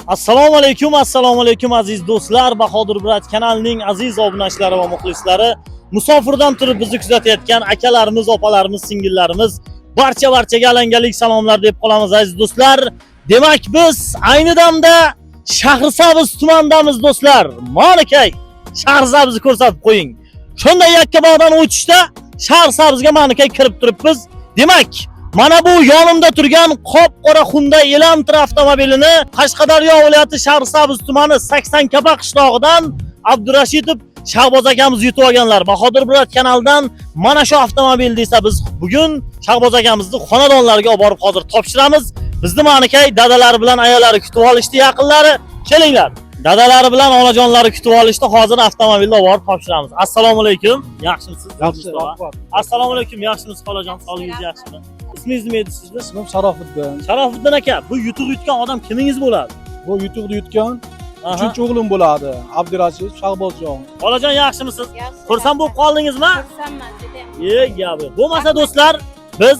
Assalomu alaykum, assalomu alaykum aziz do'stlar, Bahodir Brat kanalining aziz obunachilari va muxlislari, musofirdan turib bizni kuzatayotgan akalarimiz, opalarimiz, singillarimiz, barcha-barchaga alangalik salomlar deb qolamiz aziz do'stlar. Demak, biz ayni damda Shahrisabz tumanidamiz do'stlar. Manikay, Shahrisabzni ko'rsatib qo'ying. Shunday Yakkabog'dan o'tishda Shahrisabzga manikay kirib turibmiz. Demak, mana bu yonimda turgan qop-qora Hyundai Elantra avtomobilini Qashqadaryo viloyati Shahrisabz tumani 80 Kapa qishlog'idan Abdurashidov Shahboz akamiz yutib olganlar. Bahodir Brat kanalidan mana shu avtomobil desa biz bugun Shahboz akamizni xonadonlariga olib borib hozir topshiramiz. Bizni manikay dadalari bilan ayolari kutib olishdi yaqinlari. Kelinglar. Dadalari bilan onajonlari kutib olishdi. Hozir avtomobilni olib borib topshiramiz. Assalomu alaykum. Yaxshimisiz? Yaxshi, rahmat. Assalomu alaykum. Yaxshimisiz xolajon? Sog'ligingiz yaxshimi? Ismingiz nima edi sizni? Ismim Sharofiddin. Sharofiddin aka, bu yutuq yutgan odam kimingiz bo'ladi? Bu yutuqni yutgan Aha. uchinchi o'g'lim bo'ladi. Abdurashid Shahbozjon. Xolajon yaxshimisiz? Yaxshi. Xursand bo'lib qoldingizmi? Xursandman judayam. E, gapi. Bo'lmasa do'stlar, biz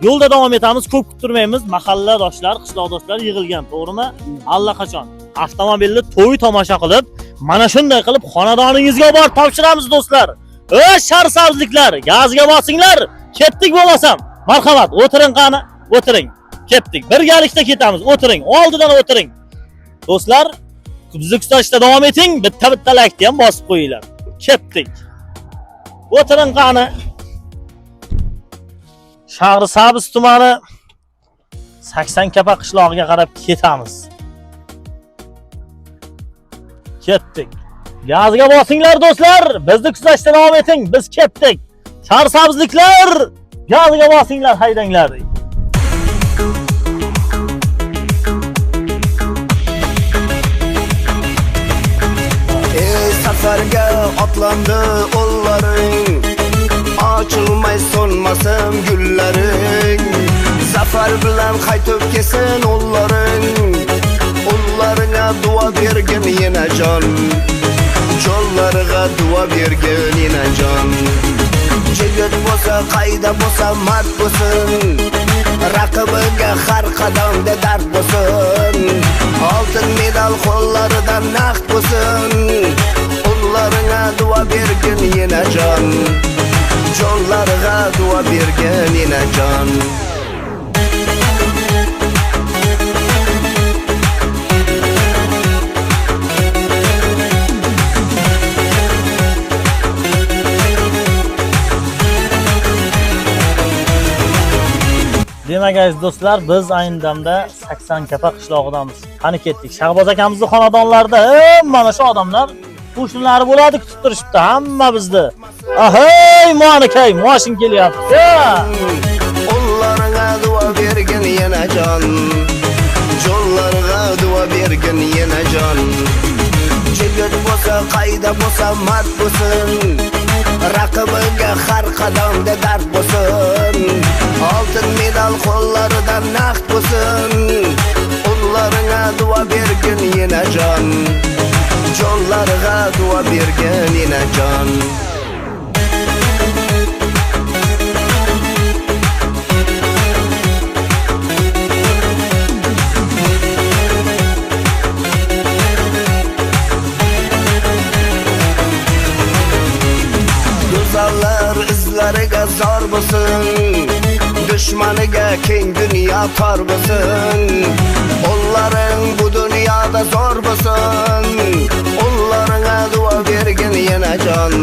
yo'lda davom etamiz, ko'p kuttirmaymiz. Mahalladoshlar, qishloqdoshlar yig'ilgan, to'g'rimi? Allaqachon avtomobilni to'y tomosha qilib, mana shunday qilib xonadoningizga olib borib topshiramiz do'stlar. Ey sharsabzliklar, gazga bosinglar. Ketdik bo'lmasam. Marhamat, o'tiring qani, o'tiring. Ketdik. Birgalikda ketamiz. O'tiring, oldidan o'tiring. Do'stlar, bizni kuzatishda davom eting. Bitta-bitta laykni ham bosib qo'yinglar. Ketdik. O'tiring qani. Shahrisabz tumani 80 Kapa qishlog'iga qarab ketamiz. Ketdik. Gazga bosinglar do'stlar, bizni kuzatishda davom eting. Biz ketdik. Shahrisabzliklar, gazga bosinglar, haydanglar. Ey safarga otlandi o'llaring, ochilmay so'nmasin gullaring. Zafar bilan qaytib kelsin o'llaring, o'llaringga duo bergin enajon, jonlariga duo bergin enajon. Jigit bo'lsa qayda bo'lsa mard bo'lsin, raqibiga har qadamda dard bo'lsin. Oltin medal qo'llaridan naqd bo'lsin, ullaringga duo bergin enajon, jonlariga duo bergin enajon. Demak aziz do'stlar, biz ayni damda 80 Kapa qishlog'idamiz. Qani ketdik. Shahboz akamizni xonadonlarida mana shu odamlar qo'shnilari bo'ladi kutib turishibdi hamma bizni. Ahey, monikay, moshin kelyapti. Ullaringga duo bergin enajon, jonlariga duo bergin enajon. Jigit bo'lsa qayda bo'lsa mard bo'lsin, raqibiga har qadamda dard bo'lsin. Oltin medal qo'llaridan naqd bo'lsin, ullaringga duo bergin enajon, jonlariga duo bergin enajon. Go'zallar izlariga zor bo'lsin, dushmaniga keng dunyo tor bo'lsin. O'llaring bu dunyoda zo'r bo'lsin, o'llaringga duo bergin enajon,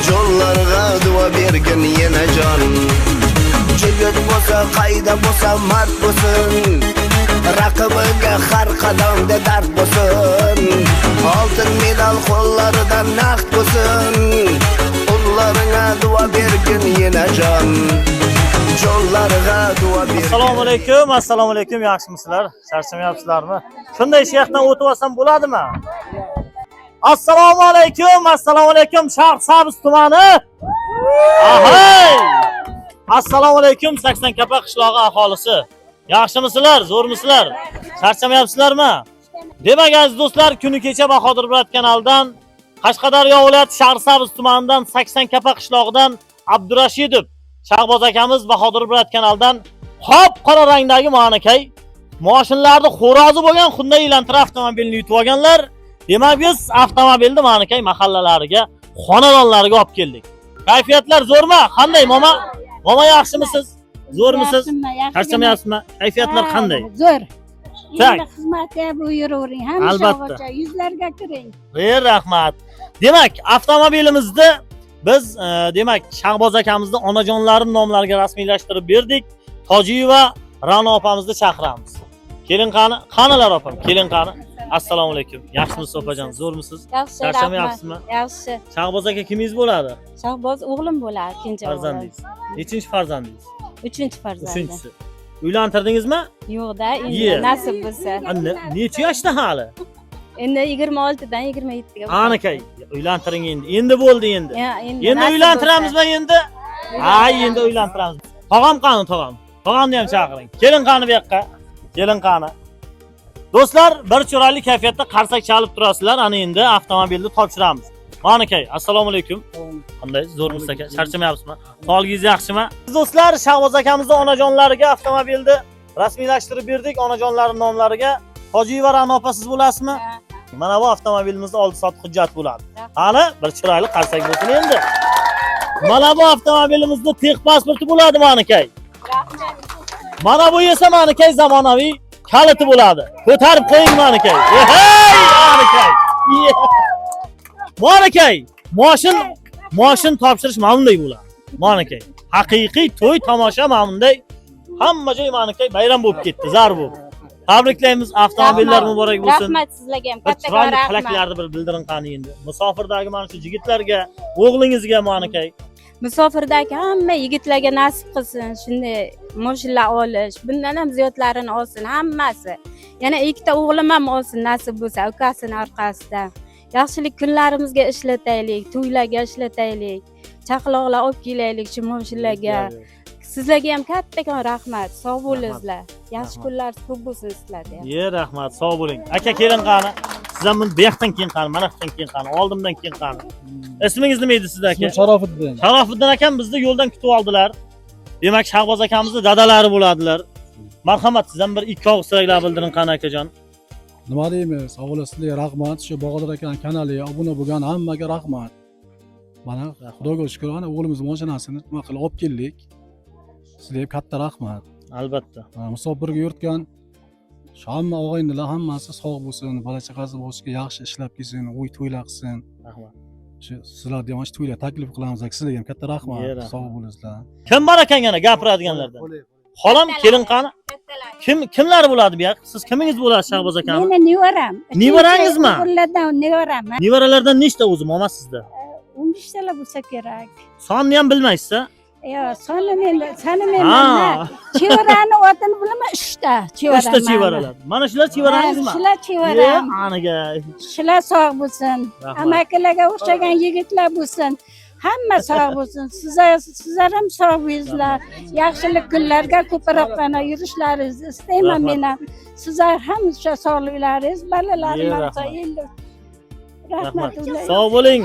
jonlariga duo bergin enajon. Jigit bo'lsa qayda bo'lsa mard bo'lsin, raqibiga har qadamda dard bo'lsin. Oltin medal qo'llaridan naqd bo'lsin, ullaringga duo bergin enajon, jonlariga duo bergin. Assalomu alaykum, assalomu alaykum. Yaxshimisizlar? Charchamayapsizlarmi? Shunday shu yoqdan o'tib olsam bo'ladimi? Assalomu alaykum, assalomu alaykum Shahrisabz tumani. Ahay! Assalomu alaykum 80 Kapa qishlog'i aholisi. Yaxshimisizlar, zo'rmisizlar? Charchamayapsizlarmi? Demak aziz do'stlar, kuni kecha Bahodir Brat kanalidan Qashqadaryo viloyati Shahrisabz tumanidan 80 Kapa qishlog'idan Abdurashidov Shahboz akamiz Bahodir Brat kanalidan qop qora rangdagi monikay Moshinlarni xo'rozi bo'lgan Hyundai Elantra avtomobilini yutib olganlar. Demak, biz avtomobilni Ma'nikay mahallalariga, xonadonlariga olib keldik. Kayfiyatlar zo'rmi? Qanday, momo? Momo yaxshimisiz? Zo'rmisiz? Charchamayapsizmi? Kayfiyatlar qanday? Zo'r. Tak. Endi xizmatga buyuravering. Hamisha Albatta. og'acha yuzlarga kiring. Xeyr, rahmat. Demak, avtomobilimizni biz demak, Shahboz akamizni onajonlari nomlariga rasmiylashtirib berdik. Tojiyeva Ra'no opamizni chaqiramiz. Kelin qani? Qanilar opam? Kelin qani? Assalomu alaykum. Yaxshimisiz opajon? Zo'rmisiz? Yaxshi, rahmat. Charchamayapsizmi? Yaxshi. Shahboz aka kimingiz bo'ladi? Shahboz o'g'lim bo'ladi, ikkinchi o'g'lim. Farzandingiz. Nechinchi farzandingiz? Uchinchi farzandim. Uchinchisi. Uylantirdingizmi? Yo'q-da, endi Ye. nasib bo'lsa. Necha yoshda hali? Endi 26 dan 27 ga. Aniq uylantiring endi. Endi bo'ldi endi. Ya, endi Endi nasib uylantiramizmi endi? bo'lsa. Ay, endi uylantiramiz. Tog'am qani, tog'am? Tog'amni ham chaqiring. Kelin qani bu yoqqa. Kelin qani. Do'stlar, bir chiroyli kayfiyatda qarsak chalib turasizlar. Ana endi avtomobilni topshiramiz. Ma'nikay, assalomu alaykum. Qanday? Zo'rmisiz aka? Charchamayapsizmi? Sog'ligingiz yaxshimi? Do'stlar, Shahboz akamizni onajonlariga avtomobilni rasmiylashtirib berdik. Onajonlari nomlariga. Hojiyeva Ra'no opa siz bo'lasizmi? Mana bu avtomobilimizni oldi sotdi hujjat bo'ladi. Qani, bir chiroyli qarsak bo'lsin endi. Mana bu avtomobilimizni tex pasporti bo'ladi Ma'nikay. Mana bu esa Ma'nikay zamonaviy kaliti bo'ladi. Ko'tarib qo'ying Ma'nikay. Hey, Ma'nikay. Ma'nikay, moshin topshirish mana bunday bo'ladi. Ma'nikay, haqiqiy to'y tomosha mana bunday. Hamma joy Ma'nikay bayram bo'lib ketdi, zar bo'lib. Tabriklaymiz, avtomobillar Rahmat. muborak bo'lsin. Rahmat sizlarga ham Bir kattakon chiroyli rahmat. tilaklarni bir bildiring qani endi. Musofirdagi mana shu yigitlarga, o'g'lingizga Ma'nikay. Musofirdagi hamma yigitlarga nasib qilsin shunday moshinlar olish, bundan ham ziyodlarini olsin hammasi. Yana ikkita o'g'lim ham olsin nasib bo'lsa, ukasini orqasidan. Yaxshilik kunlarimizga ishlataylik, to'ylarga ishlataylik. Chaqaloqlar olib kelaylik shu moshinlarga. Sizlarga ham kattakon rahmat. Sog' bo'linglar. Yaxshi Rahmat. kunlar ko'p bo'lsin sizlarda ham. Ye, rahmat, sog' bo'ling. Aka kelin qani? Siz ham bu yoqdan keyin qani, mana yoqdan keyin qani, oldimdan keyin qani. Ismingiz nima edi sizni aka? Ismim Sharofiddin. Sharofiddin akam bizni yo'ldan kutib oldilar. Demak, Shahboz akamizni dadalari bo'ladilar. Marhamat, siz ham bir ikki og'iz tilaklar bildiring qani akajon. Nima deymiz? Avvalo sizlarga rahmat. Shu Bahodir akani kanaliga obuna bo'lgan hammaga rahmat. Mana Xudoga shukr, ana o'g'limiz mashinasini nima qilib olib keldik. Sizlarga katta rahmat. Albatta. Musofirga yuritgan shu hamma og'aynilar hammasi sog' bo'lsin, bola chaqasi boshiga yaxshi ishlab kelsin, uy to'ylar qilsin. Rahmat. Shu sizlarni ham shu to'ylar taklif qilamiz. Sizlarga ham katta rahmat. Ye, rahmat. Sog' bo'linglar. Kim bor ekan yana gapiradiganlardan? Xolam, kelin qani? Kimlar bo'ladi bu yoq? Siz kimingiz bo'lasiz Shahboz akani? Meni nevaram. Nevarangizmi? O'g'illardan nevaram. Nevaralardan nechta o'zi mama sizda? 15 tala bo'lsa kerak. Sonni ham bilmaysiz-a? Yo, sonini endi sanimayman. Ha. Chevarani otini bilaman, 3ta chevara. Uchta chevaralar. Mana shular chevarangizmi? Shular chevaram. Ye, aniga. Shular sog' bo'lsin. Rahmat. Amakilarga o'xshagan yigitlar bo'lsin. Hamma sog' bo'lsin. Sizlar ham sog' bo'linglar. Yaxshilik kunlarga ko'proq mana yurishlaringizni istayman Rahmat. men ham. Sizlar hamisha sog'liklaringiz, bolalarim Ye, ham rahmat. sog' endi. Rahmat. Rahmat. Sog' bo'ling.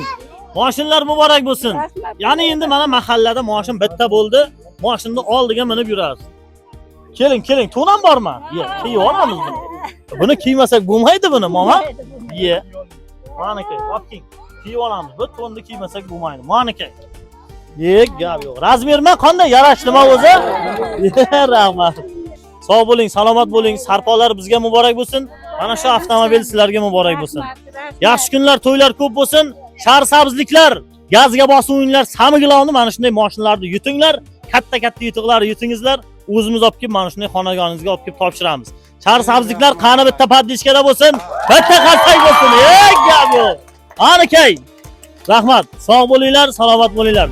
Moshinlar muborak bo'lsin. Rahmat. Ya'ni endi mana mahallada moshin bitta bo'ldi. Moshinni oldiga minib yurasiz. Keling, keling. To'n ham bormi? Yo'q, kiyib olamiz buni. Buni kiymasak bo'lmaydi buni, mama. Ye. Maniki, olib keling. Kiyib olamiz. Bu to'nni kiymasak bo'lmaydi. Maniki. Ye, gap yo'q. Razmermi qanday yarashdimi o'zi? Ye, rahmat. Sog' bo'ling, salomat bo'ling. Sarpolar bizga muborak bo'lsin. Mana shu avtomobil sizlarga muborak bo'lsin. Rahmat, rahmat. Yaxshi kunlar, to'ylar ko'p bo'lsin. Sharsabzliklar, gazga bosib o'yinglar, samigilovni mana shunday mashinalarni yutinglar, katta-katta yutuqlarni yutingizlar. O'zimiz olib kelib mana shunday xonadoningizga olib kelib topshiramiz. Sharsabzliklar qani bitta poddichkada bo'lsin, bitta qarsak bo'lsin. Ey gap yo'q. Anikay. Rahmat. Sog' bo'linglar, salomat bo'linglar.